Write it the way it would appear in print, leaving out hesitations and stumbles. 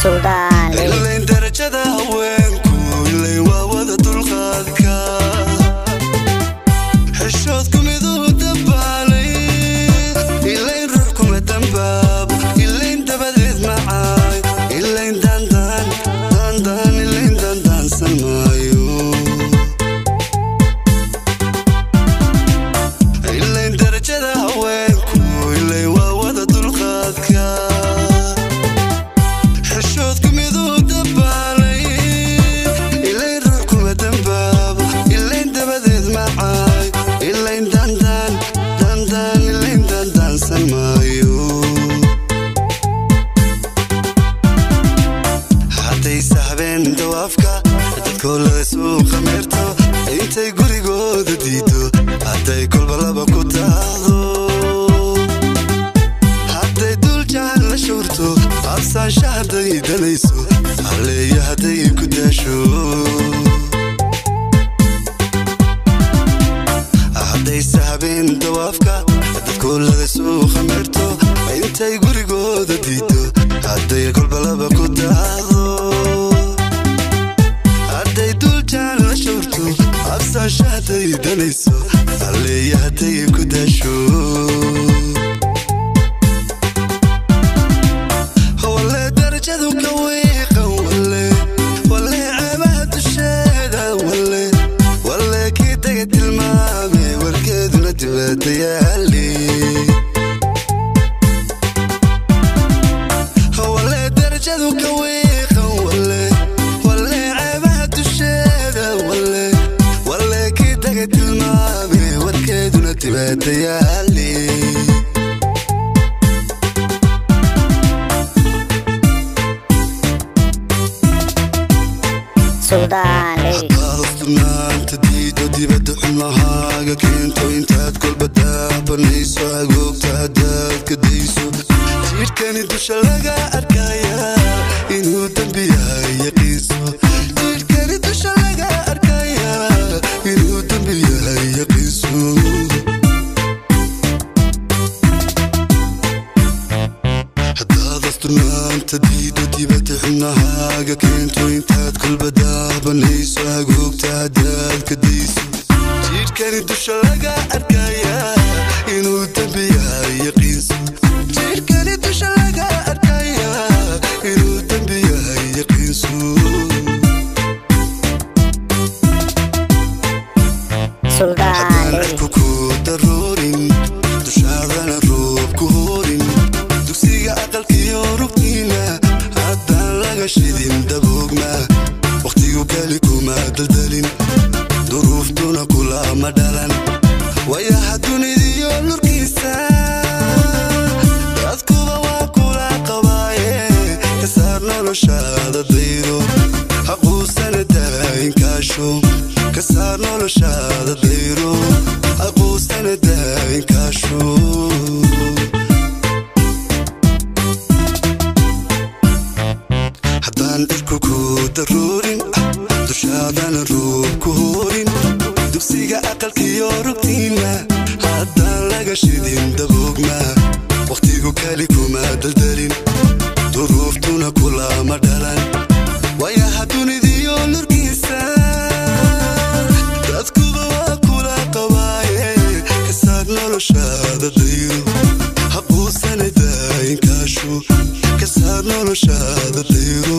Suldaan Lyrics. Ilayn darajada haweenku ilayn waa wada dulqaadka, xishoodku miduu dabaalay, ilayn ruux kuma dambaabo, ilayn dabadeed macaay, ilayn dandaan dandaan, ilayn dandaansan maayo. Ilayn darajada haweenku ilayn waa wada dulqaadka, xishoodku miduu dabaalay, ilayn ruux kuma dambaabo, ilayn dabadeed macaay, ilayn dandaan dandaan, ilayn dandaansan maayo. Hadday sahbeen dawaafka dadkoolada suuqa meerto, intay gurigooda diido, hadday kolba laba ku taahdo, hadday dul jahan la showrto, absaansha hadday danayso, halleeyo hadday ku daasho. Hadday sahbeen dawaafka dadkoolada suuqa meerto, intay gurigooda diido, hadday kolba laba ku taahdo, hadday duljaan la showrto, absaansha hadday danayso, halleeyo hadday ku daasho. Walle darajadu ka wiiqan, walle walle ceebaha dusheeda, walle walle kii daga tilmaame, warkeeduna dibadda yaali. Walle darajadu ka wiiqan, walle walle ceebaha dusheeda, walle walle kii daga tilmaame, warkeeduna dibadda yaali. Suldaan Lyrics. Haddaad diido, dibadda xubnahaaga keento, intaad kolba daabanayso, agoogta haddaad ka dayso, jidhkani dusha laga arkayaa inuu dembi yahay yaqiinso. Jidhkani dusha laga arkayaa inuu dembi yahay yaqiinso. Haddaad asturnaanta diido, dibadda xubnahaaga keento, intaad kolba daabanayso, agoogta haddaad ka dayso, jidhkani dusha laga arkayaa inuu dembi yahay yaqiinso. Jidhkani dusha laga arkayaa inuu dembi yahay yaqiinso. Suldaan Haddaan Lyrics. cirku ku daruurin, dushaadana roob ku horin, dugsiga aqalkiyo rugtiina haddaan laga shidin daboogma, wakhtigu keli kuma daldalin, duruuftuna kulama dhalan, wayaha dunidiyo lurkiisa dadkuba waa kula qabaaye, ka saar noloshaada dayro, haquusana daayinkaasho. Ka saar noloshaada dayro, haquusana daayinkaasho. Haddaan dhirku ku daruurin, dushaadana roob ku horin, dugsiga aqalkiyo rugtiina haddaan laga shidin daboogma, wakhtigu keli kuma daldalin, duruuftuna kulama dhalan, wayaha dunidiyo lurkiisa dadkuba waa kula qabaaye, ka saar noloshaada dayro, haquusana daayinkaasho. Ka saar noloshaada dayro.